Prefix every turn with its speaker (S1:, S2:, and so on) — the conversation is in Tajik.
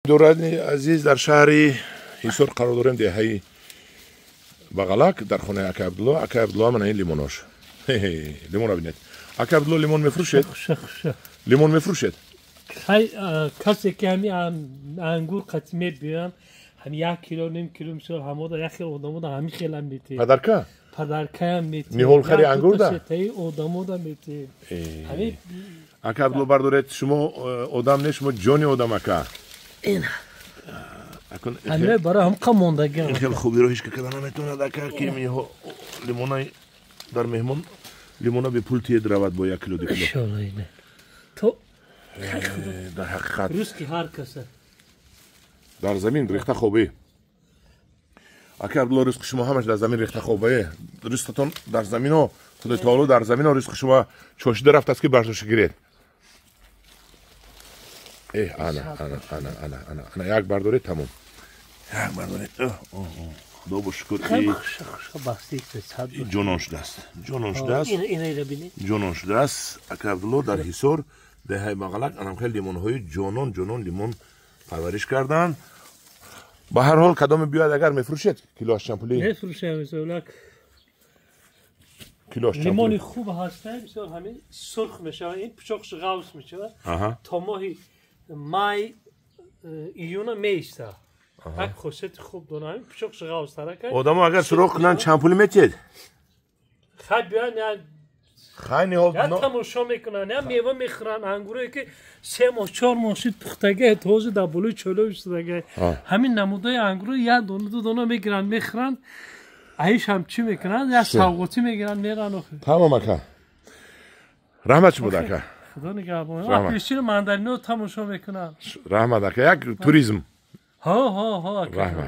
S1: Дорони азиз, дар шаҳри Ҳисор қарор дорем, деҳаи Бағалак, дар хонаи акай Абдулло. Акай Абдулло, мана ин лимонош, лимонро бинед. Акай Абдулло, лимон мефурӯшед? Лимон мефурӯшед?
S2: Касе ки ҳами ангур қатӣ мебиёянд, ҳами 1 кило, ним кило, мисол, ҳамода як хел одамода ҳами хелам метиҳем.
S1: Подарка?
S2: Подаркаям метиҳем.
S1: Ниҳолхари ангур да?
S2: Сетаи одамода метиҳем.
S1: Ака Абдулло, бардоред, шумо одам не, шумо ҷони одам, ака.
S2: Ҳамина барои ҳамқа мондагиам.
S1: Хел хубиро ҳеч ка када наметавонад, ака, ки лимонаи дар меҳмон лимона бепул тиед, равад бо 1 кило, 2 кило.
S2: То
S1: дар ҳақиқат
S2: рӯзки ҳар каса.
S1: Дар замин рехта хобӣ, ака Абдулло. Ризқи шумо ҳамаш дар замин рехта хобае. Ризқатон дар замино, Худои таоло дар замино ризқи шумо чошида рафтааст, ки бардошта гиред. Э, ана, ана, ана, ана, ана, ана, як бардоред, тамом, як бардоред. Худо бо шукр, ҷонон шудааст, ҷонон шудааст, ҷонон шудааст. Ака Абдулло дар Ҳисор, деҳаи Бағалак, анам хел лимонҳои ҷонон ҷонон лимон парвариш карданд. Ба ҳар ҳол, кадоме биёяд агар, мефурӯшед? Килоаш чанд пулӣ?
S2: Мефурӯшем, мисол.
S1: Килоаш чанд?
S2: Лимони хуб ҳаста, мисол, ҳамин сурх мешавад, ин пучоқш ғавс мешавад, то моҳи май, июна меиста. Як хусусияти хуб дорад, ҳамин пучоқш ғавс тарака.
S1: Одамо агар суроғ кунанд, чанд пулӣ метиҳед?
S2: Хай, биёянд,
S1: хай, ниҳол
S2: я тамошо мекунанд, я мева мехӯранд. Ангурое ки 3 моҳ, 4 моҳ шуд пухтага, тоза дар болои чоло иштодага, ҳамин намудаи ангуро як дона, ду дона мегиранд, мехӯранд, аишам чӣ мекунанд, як савғотӣ мегиранд, меранд охи.
S1: Тамом, ака, раҳмат шумо, ака.
S2: Худо нигаҳбон. Апельсину мандарино тамошо мекунанд.
S1: Раҳмат, ака, як туризм.
S2: Ҳо, ҳо, ҳо.
S1: Раҳмат.